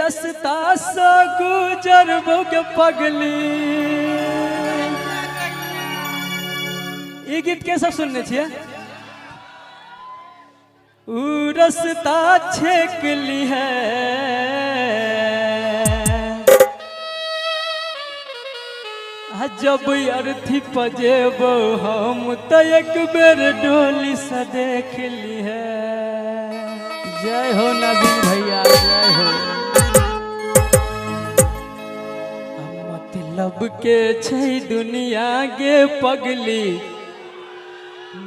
रस्ता से गुजरबो के पगली। ई गीत के सब सुनने छियै? ऊ रस्ता छेकली है जब अर्थी पजेबो हम तो एक बेर डोली से देख ली है। जय हो नवीन भैया, जय हो। मतलब के छै दुनिया गे पगली,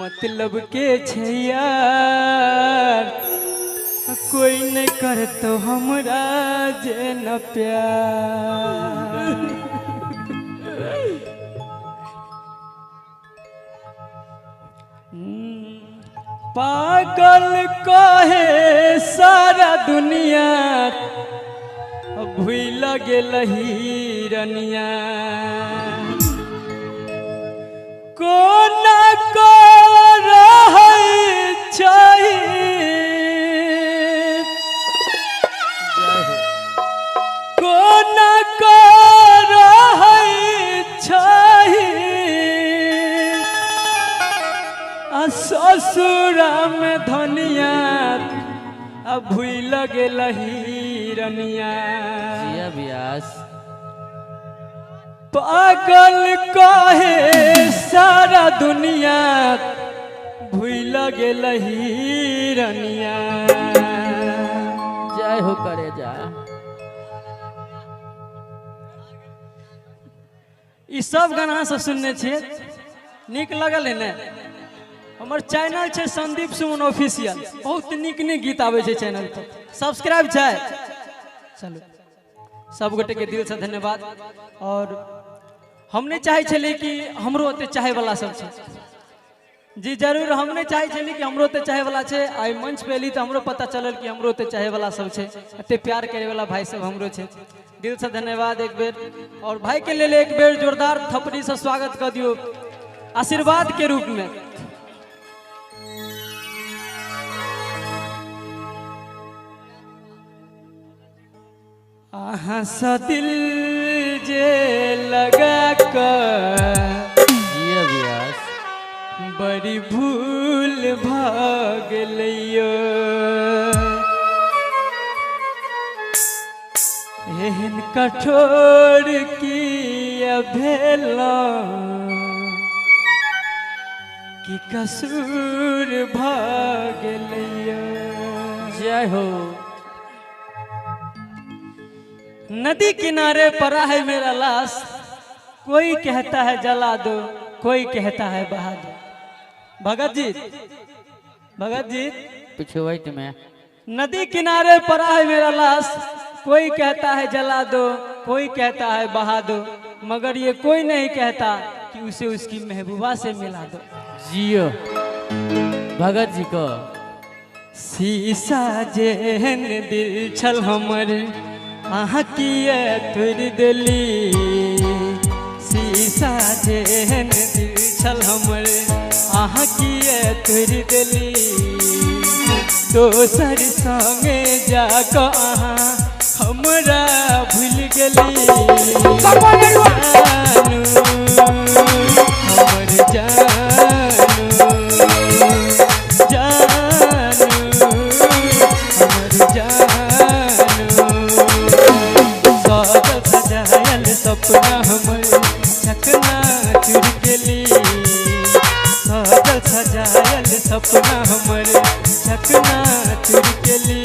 मतलब के छै यार, कोई नहीं करतो हमरा जे न प्यार। पागल कहे सारा दुनिया, भूल गेल हिरनिया। कोना रहै छै, कोना रहै छै, ससुरा में धनिया भूल गेल हिरनिया। पागल कहे सारा दुनिया, भूल गेल हिरनिया। जय हो करे जा। ई सब गाना सब सुनने छियै, नीक लगल है ने? हमर चैनल छै संदीप सुमन ऑफिशियल, बहुत नीक नीक गीत आबै छै चैनल पर, सब्सक्राइब छै। चलू सब गोटे के दिल से धन्यवाद। और हम नहीं चाहे छलियै कि हमरो ओते चाहे वाला सब छै, जी जरूर हम नहीं चाहे छलियै कि हमरो ओते चाहे वाला छै। आइ मंच पे एली तऽ हमरो पता चलल कि हमरो ओते चाहे वाला सब छै, एते प्यार करे वाला भाई सब हमरो छै। दिल से धन्यवाद एक बेर, और भाई के लेल एक बेर जोरदार थपड़ी से स्वागत कर दियौ आशीर्वाद के रूप में। अहाँ सँ दिल जे लगा कऽ बड़ी भूल भऽ गेलैयो, एहन कठोर किया भेलौ कि कसूर भऽ गेलैयो। जय हो। नदी किनारे पड़ा है मेरा लाश, कोई कहता है जला दो, कोई कहता है बहा दो। भगत जी, भगत जी पिछुआइत में। नदी किनारे पड़ा है मेरा लाश, कोई कहता है जला दो, कोई कहता है बहा दो, मगर ये कोई नहीं कहता कि उसे उसकी महबूबा से मिला दो। जियो भगत जी को। शीशा जेहन दिल छल हमर, अहाँ किए तोड़ि देली। शीशा जेहन दिल छल हमर, अहाँ किए तोड़ि देली। दोसर संगे जाकऽ अहाँ हमरा भूलि गेली। जानू हमर जानू, जानू हमर जानू, सजल सजायल सपना हमर चकना चुर गेली। सजल सजायल सपना हमर चकना चुर गेली।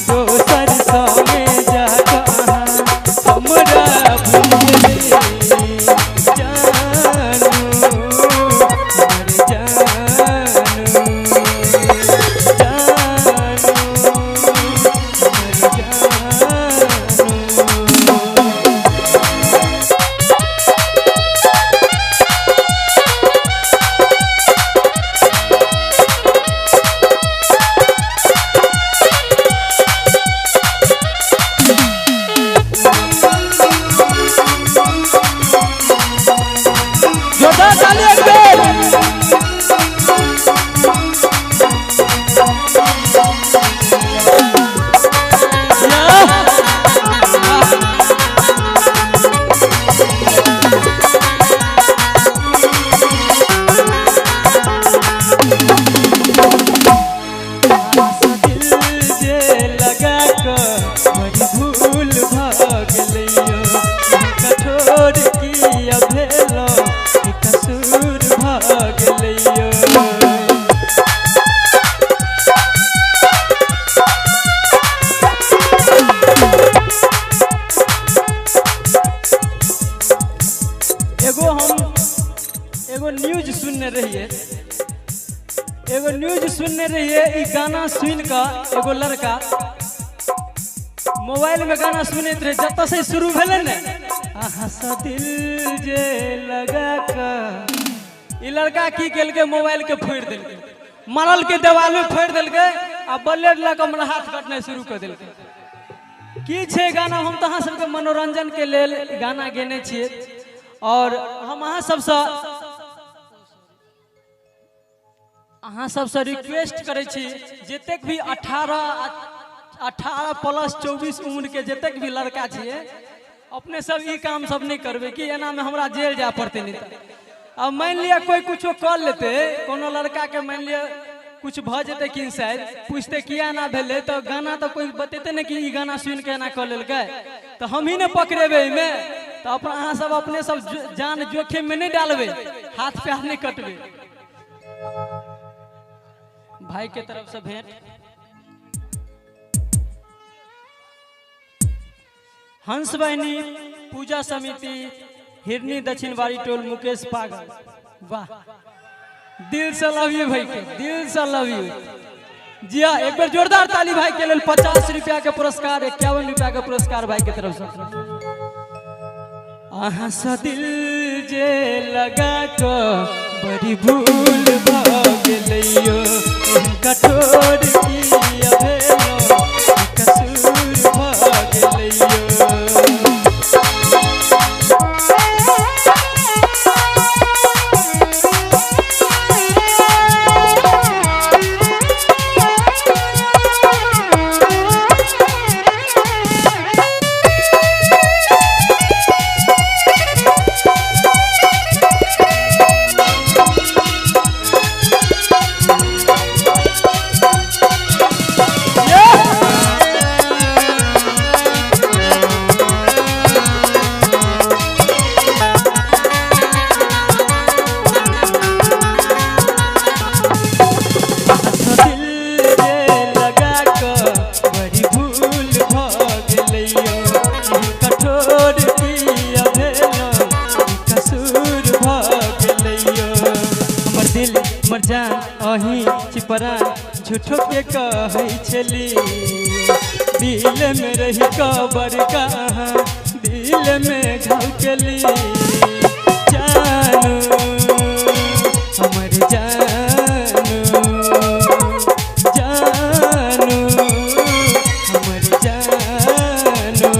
दोसर संगे जाकऽ अहाँ हमरा भूलि गेली। जानू हमर जानू, जानू हमर जानू। दिल जे लगा क बड़ी भूल भ गेलैयो, कठोर किया भेलो कि कसूर भ गेलैयो। एगो हम एगो न्यूज सुनने रहिए, एगो न्यूज सुनने रहिए। ई गाना सुन कऽ एगो लड़का मोबाइल में गाना सुनैत रहे, जतऽ से शुरू भेलै ने अहाँ सँ दिल जे लगा कऽ, ई लड़का की केलकै मोबाइल के फोड़ि देलकै, मरल के देवाल में फोड़ि देलकै आ ब्लेड लऽ कऽ हमर हाथ कटनाइ शुरू कऽ देलकै। की छै गाना, हम तऽ अहाँ सबके मनोरंजन के लेल गाना गेने छियै और हम अहाँ सबसँ रिक्वेस्ट करै छी जतेक भी 18 प्लस 24 उम्र के जतेक भी लड़का छियै अपने सब ई काम सब नहीं करबै कि एना में हमरा जेल जाय पड़तै। नहीं तऽ अब मानि लिअ कोई कुछो कऽ लेतै, कोनो लड़का के मानि लिअ कुछ भऽ जेतै कि शायद पूछते किया एना भेलै तऽ गाना तऽ कोई बतेतै ने कि ई गाना सुनि कऽ एना कऽ लेलकै, तऽ हमही ने पकड़ेबै एहिमे। तऽ अपन अहाँ सब अपने सब जान जोखिम में नहीं डालबै, हाथ पैर नहीं कटबै। भाई के तरफ से भेंट। हंस बहिनी पूजा समिति हिरनी दक्षिणवाड़ी टोल मुकेश पागल, वाह दिल से लव you भाई के, दिल से लव you जी हाँ। एक बार जोरदार ताली भाई के लिए। 50 रुपया के पुरस्कार, 51 रुपया के पुरस्कार भाई के तरफ से। अहाँ सँ दिल जे लगा क बड़ी भूल भ गेलैयो, कठोर किया भेलो कसूर भ गेलैयो। झूठो के कहै छली दिल में रही कबर कहाँ दिल में घाव केली। जानू हमर जानू, जानू हमर जानू।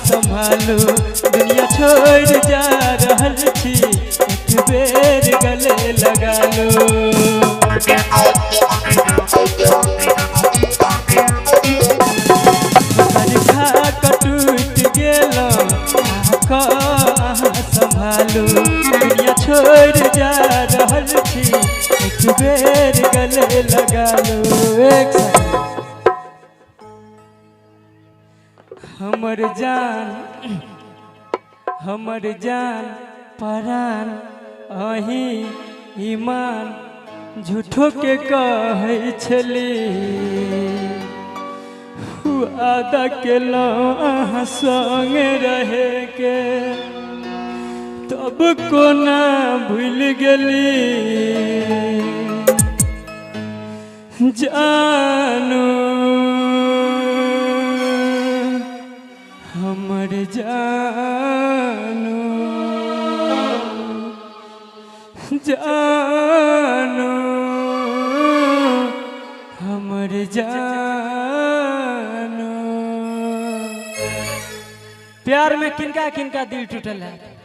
संभालू दुनिया छोड़ जा रहल छी, एक बेर गले लगा लो। टूट गेलो संभालू दुनिया छोड़ जा रहल छी, एक बेर गले लगा लो। एक हमर जान, हमर जान परान अही ईमान झूठो के कहै छली, वादा केलहुँ अहाँ संगे रहे के तब कोना भूल गेली। जानू हमर जानू जानू हमर जानू। प्यार में किनका किनका दिल टूटल है?